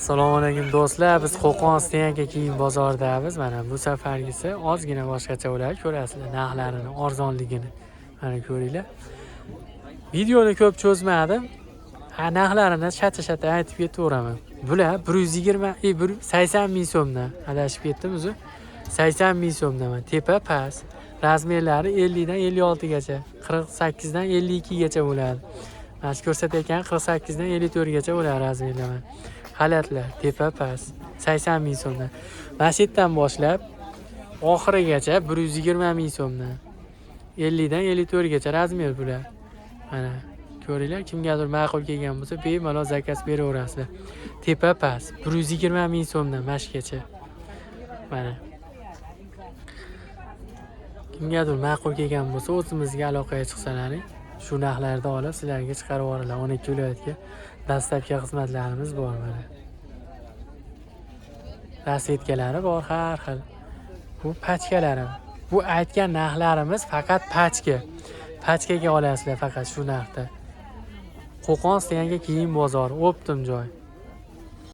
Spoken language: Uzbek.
Assalomu alaykum, do'stlar. Biz Qo'qon стоянка kiyim bozoridamiz. Mana bu safargisi ozgina boshqacha bo'ladi. Ko'rasizlar narxlarini, arzonligini. Mana ko'ringlar. Videoni ko'p cho'zmadim. Ha, narxlarini shata-shata aytib ketaveraman. Bular 120, 180 ming so'mdan. Adashib ketdim o'zi. 80 ming so'mdan. Mana tepa past. Размер lari 50 dan 56 gacha, 48 dan 52 gacha bo'ladi. Mana shu ko'rsatayotgan 48 dan 54 gacha bo'ladi размер lar. Xalatlar tepa past 80 ming so'mdan. Mana shu yerdan boshlab oxirigacha 120 ming so'mdan. 50 dan 54 gacha размер bular. Mana ko'ringlar, kimgadir ma'qul kelgan bo'lsa, bemalol заказ beraverasizlar. Tepa past 120 ming so'mdan mashgacha. Mana kimgadir ma'qul kelgan bo'lsa, o'zimizga aloqaga chiqsalaring, shu narxlarda olib sizlarga chiqarib yuboradilar. 12 viloyatga доставка xizmatlarimiz bor mana. Расцветка lari bor har xil. Bu pachkalari. Bu aytgan narxlarimiz faqat pachka. Pachkaga olasizlar faqat shu narxda. Qo'qon стоянка kiyim bozori, оптом joy.